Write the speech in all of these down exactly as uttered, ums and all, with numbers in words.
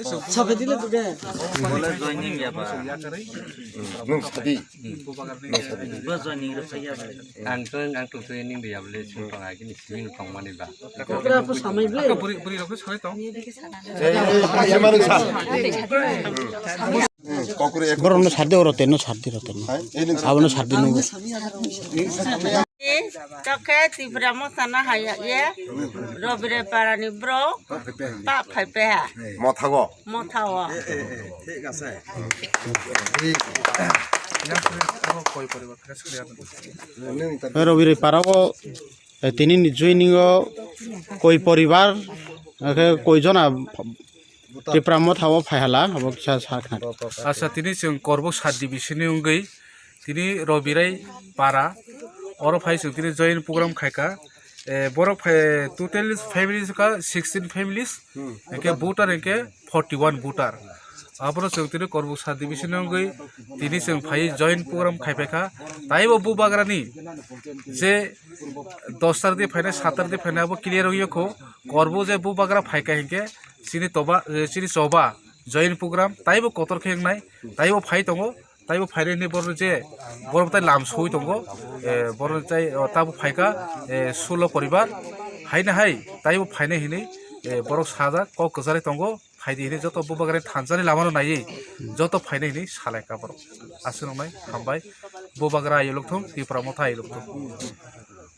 Sabai dile tu ke. Bole joining ya ba. Nung sadi. Bo joining ro saya ba. Ang tong ang tong tong ning dia bole sing tong agi ni sing tong mani ba. Kopra ko samai ble. Buri buri rok soi tong. Kokore ek. Boro no sardi oro tenno sardi oro tenno. Abono sardi no. Tokhe Tipra Motha na haya ye, Robire Parani bro, pa phai pe ha. Motha go. Motha o. Robire Para o, eh, tini ni joining o koi poribar, eh, koi jona Tipra Motha o phai hala, abo kisa sa khna. Asa tini chwng Korbuk sub division ni wngwi tini Robirai Para, oro phai chwng tini join program khaika. Eh, borok phai total families ka sixteen families, hwnkhe voter hwnkhe forty one voter. Abono chwng tini Korbuk sub division ni wngwi tini chwng phai join program khaipaikha. Taibo Bubagrani je dos tarik di phainai, sat tarik di phainai abo clear wngya kho. Korbuk je Bubagra phaika hinkhe chini toba, eh, chini choba join program taibo kotor khe wngnai, taibo phai tongo. Taibo phainai hwnwi borok je borok tai lam soi tongo, eh, borok tai, oh, tabo phaika, eh, sulo poribar. Haino hai taibo phainai hwnwi, eh, borok sajak kok kwcharwi tongo, phaidi hwnwi joto Bubagrani thansa ni lama no naiwi joto phainai hwnwi salaikha borok. Aswk nai hambai. Bubagra ayolok thung, Tipra Motha ayolok thung.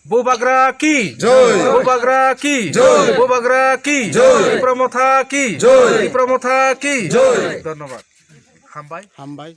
Bubagra ki joi. Bubagra ki joi. Bubagra ki joi. Tipra Motha ki joi. Tipra Motha ki joi. Dhonnobad. Hambai. Hambai.